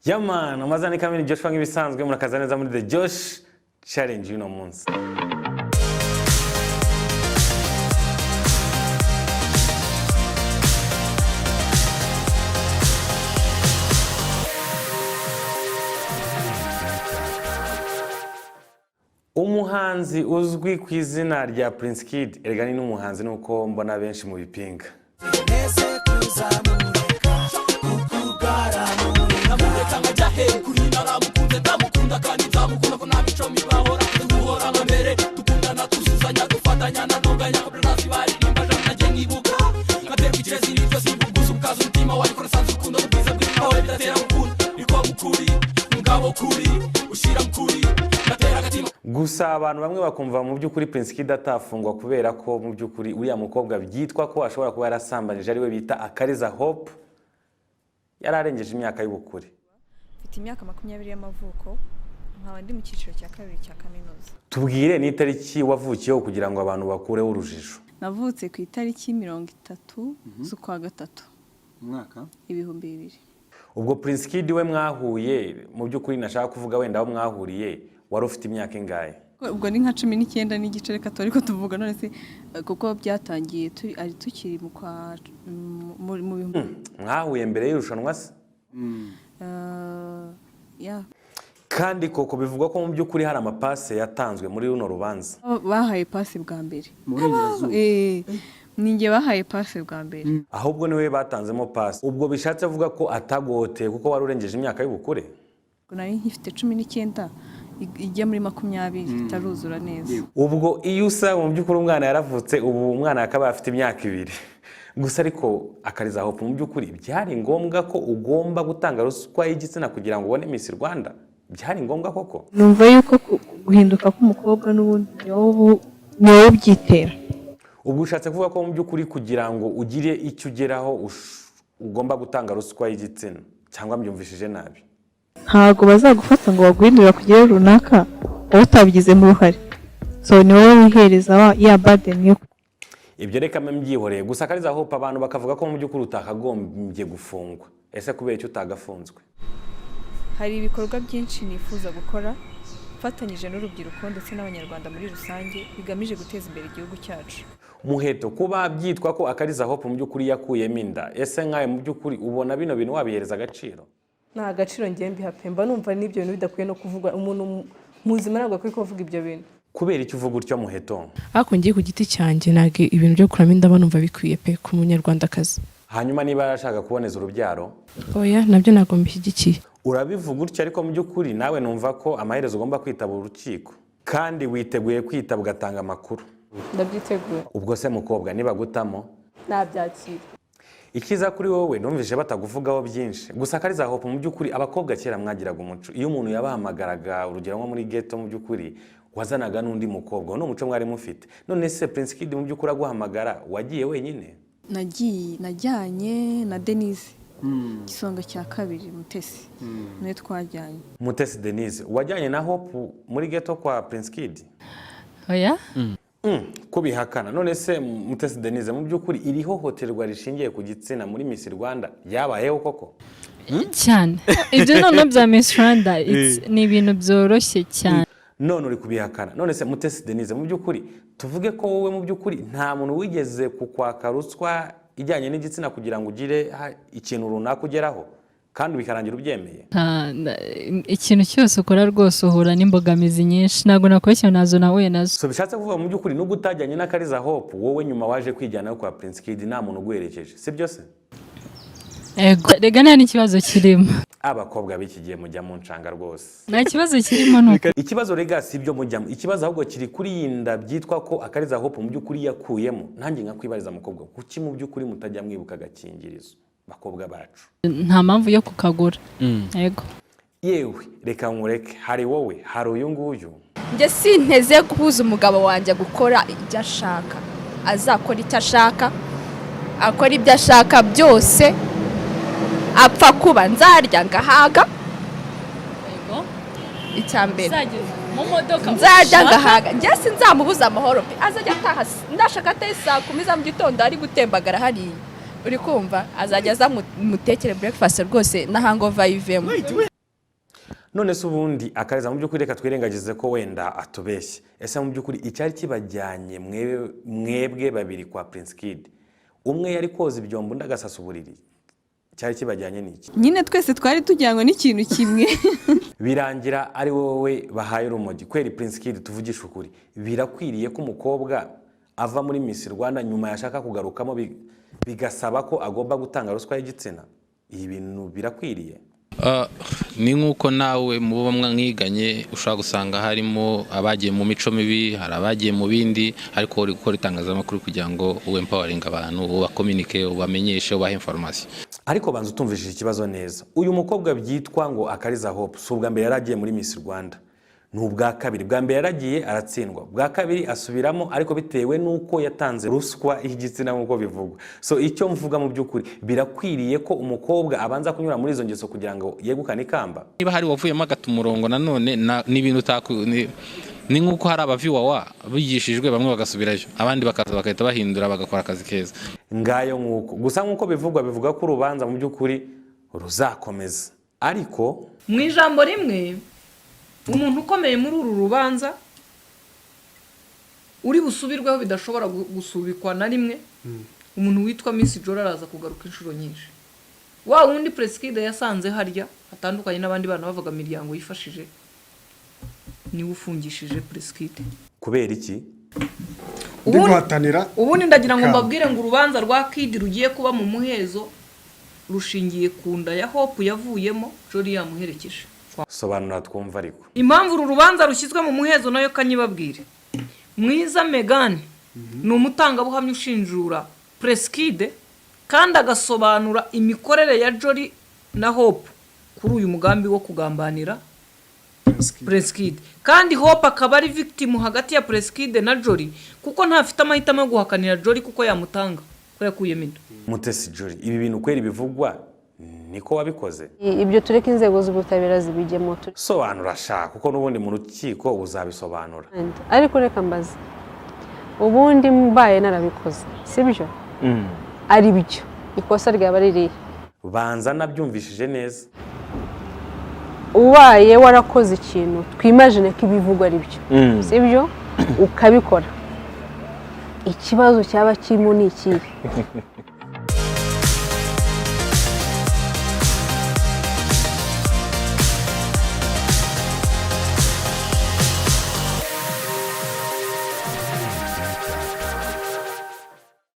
Yeah man, amazina ni Kamini Joshua nk'ibisanzwe, murakaza neza muri The Josh Challenge y'uno munsi. Umuhanzi uzwi ku izina rya Prince Kid, erega ni n'umuhanzi nuko mbona benshi mu bipinga. Namureka nkajya he kuri naramukunze, ndamukunda kandi nzamukunda ko nta mico mibi ahora duhorana mbere dukundana, tuzuzanya, dufatanya nanonganya ko baririmba nanjye nkibuka nkaterwa ikirezi n'ibyo simbuguza ukaza umutima wabikora usanze urukundo n'ubwiza bw'imbaho bidatera gukunda niko mukuri mugabo kuri ushyira mukuri gatera agatima. Gusa abantu bamwe bakumva mu by'ukuri Prince Kid atafungwa kubera ko mu by'ukuri uriya mukobwa byitwa ko ashobora kuba yarasambanije ariwe bita Akariza Hope yari arengeje imyaka y'ubukure. Mfite imyaka 20 y'amavuko, nkaba ndi mu cyiciro cya kabiri cya kaminuza. Tubwire n'itariki wavukiyeho kugira ngo abantu bakureho urujijo. Navutse ku itariki 30 z'ukwa gatatu. Umwaka? 2000. Ubwo Prince Kid we mwahuye, mu by'ukuri nashaka kuvuga wenda aho mwahuriye, wari ufite imyaka ingahe? Ubwo ni nka 19 n'igice, reka turi ko tuvuga none se kuko byatangiye turi ari tukiri mu kwa mu bihumbi. Mwahuye mbere y'irushanwa se? Ya. Kandi koko bivugwa ko mu by'ukuri hari amapase yatanzwe muri runo rubanza. Bahaye pasi bwa mbere. Mu burengerazuba. Ni njye bahaye pasi bwa mbere. Ahubwo niwe batanzemo pasi, ubwo bishatse kuvuga ko atagoteye kuko wari urengeje imyaka y'ubukure. Nari nkifite 19 ijya muri 20 itaruzura neza. Ubwo iyo usa mu by'ukuri umwana yaravutse ubu, umwana akaba afite imyaka 2 gusa. Ariko Akariza Hope, mu by'ukuri byari ngombwa ko ugomba gutanga ruswa y'igitsina kugira ngo ubone Miss Rwanda? Byari ngombwa koko? Numva yuko guhinduka k'umukobwa n'ubundi ni wowe ubyitera. Ubwo ushatse kuvuga ko mu by'ukuri kugira ngo ugire icyo ugeraho ugomba gutanga ruswa y'igitsina, cyangwa mbyumvishije nabi? Ntabwo bazagufata ngo baguhindurire ku kigero runaka wowe utabigizemo uruhare, so ni wowe wihereza ya burden yo Ibyo reka mbe mbyihoreye. Gusa Akariza Hope, abantu bakavuga ko mu by'ukuri utakagombye gufungwa. Ese kubera icyo utagafunzwe? Hari ibikorwa byinshi nifuza gukora mfatanyije n'urubyiruko ndetse n'Abanyarwanda muri rusange bigamije guteza imbere igihugu cyacu. Muheto, kuba byitwa ko Akariza Hope mu by'ukuri yakuyemo inda, ese nkawe mu by'ukuri ubona bino bintu wabihereza agaciro? Nta gaciro ngiye mbiha pe. Mba numva n'ibyo bintu bidakwiye no kuvugwa. Umuntu muzima ntabwo akwiye kuvuga ibyo bintu. Kubera icyo uvuga utyo, Muheto? Ariko ngiye ku giti cyanjye, ntabwo ibintu byo kuramo inda mba numva bikwiye pe ku Munyarwandakazi. Hanyuma niba yarashaka kuboneza urubyaro? Oya, nabyo ntabwo mbishyigikiye. Urabivuga utyo, ariko mu by'ukuri nawe numva ko amaherezo ugomba kwitaba urukiko, kandi witeguye kwitaba ugatanga amakuru? Ndabyiteguye. Ubwo se mukobwa, nibagutamo? Nabyakira. Icyiza kuri wowe numvise batakuvugaho byinshi. Gusa Akariza Hope, mu by'ukuri abakobwa kera mwagiraga umuco, iyo umuntu yabahamagaraga, urugero nko muri ghetto, mu by'ukuri wazanaga n'undi mukobwa. Uwo ni umuco mwari mufite. None se Prince Kid mu by'ukuri aguhamagara wagiye wenyine? Nagiye, najyanye na Denise, igisonga cya kabiri, Mutesi niwe twajyanye. Mutesi Denise, wajyanye na Hope muri ghetto kwa Prince Kid? Oya. Kubihakana. None se Mutesi Denise, mu by'ukuri iri hohoterwa rishingiye ku gitsina muri Miss Rwanda ryabayeho koko? Cyane. Ibyo noneho bya Miss Rwanda ni ibintu byoroshye cyane. None uri kubihakana. None se Mutesi Denise, mu by'ukuri tuvuge ko wowe mu by'ukuri nta muntu wigeze kukwaka ruswa ijyanye n'igitsina kugira ngo ugire ikintu runaka ugeraho, kandi bikarangira ubyemeye? Ikintu cyose ukora rwose uhura n'imbogamizi nyinshi. Ntabwo nakubeshya, nazo nahuye nazo. So bishatse kuvuga mu by'ukuri nubwo utajyanye n'Akariza Hope, wowe nyuma waje kwijyana kwa Prince Kid nta muntu uguherekeje, si byo se? Ego, rega nta n'ikibazo kirimo. Abakobwa b'iki gihe mujya mu ncanga rwose. Nta kibazo kirimo, ni uko. Ikibazo rega si ibyo mujyamo, ikibazo ahubwo kiri kuri iyi nda byitwa ko Akariza Hope mu by'ukuri yakuyemo. Nanjye nkakwibariza mukobwa, kuki mu by'ukuri mutajya mwibuka agakingirizo, bakobwa bacu? Nta mpamvu yo kukagura, ego. Yewe, reka nkureke. Hari wowe, hari uyu nguyu. Njye sinteze guhuza umugabo wanjye gukora ibyo ashaka. Azakora icyo ashaka, akora ibyo ashaka byose, apfa kuba nzarya ngahaga. Icya mbere Mu modoka. Nzarya ngahaga. Njye sinzamubuza amahoro pe. Azajya ataha ndashaka atahe saa 10 za mu gitondo ari gutembagara hariya, uri kumva? Azajya aza mutekere breakfast rwose na hangover yivemo. None se ubundi Akariza, mu by'ukuri reka twirengagize ko wenda atubeshye, ese mu by'ukuri icyari kibajyanye mwebwe babiri kwa Prince Kid, umwe yari koza ibyombo undi agasasa uburiri, cyari kibajyanye n'iki? Nyine twese twari tujyanywe n'ikintu kimwe. Birangira ari wowe bahaye urumogi kweri. Prince Kid, tuvugishe ukuri, birakwiriye ko umukobwa ava muri Miss Rwanda, nyuma yashaka kugarukamo bigasaba ko agomba gutanga ruswa y'igitsina? Ibi bintu birakwiriye? Ni nk'uko nawe muba mwiganye ushobora gusanga harimo abagiye mu mico mibi, hari abagiye mu bindi, ariko uri gukora itangazamakuru kugira ngo ube empowering abantu, ubakominike, ubamenyeshe, ubahe information. Ariko banza utumvishije ikibazo neza. Uyu mukobwa byitwa ngo Akariza Hope, si ubwa mbere yari agiye muri Miss Rwanda, ni ubwa kabiri. Bwa mbere yaragiye aratsindwa, bwa kabiri asubiramo, ariko bitewe n'uko yatanze ruswa y'igitsina nk'uko bivugwa. So icyo mvuga, mu by'ukuri birakwiriye ko umukobwa abanza kunyura muri izo ngeso kugira ngo yegukane ikamba? Niba hari uwavuyemo agata umurongo nanone ni ibintu ni nk'uko hari abaviwawa bigishijwe, bamwe bagasubirayo, abandi bakaza bagahita bahindura bagakora akazi keza. Ngayo nk'uko gusa nk'uko bivugwa, bivuga ko urubanza mu by'ukuri ruzakomeza, ariko Mu ijambo rimwe, umuntu ukomeye muri uru rubanza uri busubirweho bidashobora gusubikwa na rimwe, umuntu witwa Miss Jolly araza kugaruka inshuro nyinshi. Wa wundi Prince Kid yasanze harya hatandukanye n'abandi bana bavaga mu miryango yifashije, niwe ufungishije Prince Kid. Kubera iki? Ndi guhatanira Ubundi ndagira ngo ikamba. mbabwire ngo urubanza rwa Kid rugiye kuba mu muhezo rushingiye ku nda ya Hope yavuyemo Jolly yamuherekeje. Sobanura twumva ariko. Impamvu uru rubanza rushyizwe mu muhezo nayo kanyibabwire. Mwiza Meghan ni umutangabuhamya ushinjura Prince Kid kandi agasobanura imikorere ya Jolly na Hope kuri uyu mugambi wo kugambanira Prince Kid, kandi Hope akaba ari victim hagati ya Prince Kid na Jolly, kuko ntafite amahitamo yo guhakanira Jolly kuko yamutanga ko yakuyemo inda. Mutesi Jolly, ibi bintu kweri bivugwa niko wabikoze? Ibyo tureke inzego z'ubutabera zibijyemo. Sobanura sha, kuko n'ubundi mu rukiko uzabisobanura. Ariko reka mbaze, ubundi mbaye narabikoze, sibyo ari byo, ikosa ryaba ririhe? Banza nabyumvishije neza. Ubaye warakoze ikintu, twimagine ko ibivugwa ari byo, sibyo, ukabikora, ikibazo cyaba kirimo ni ikihe?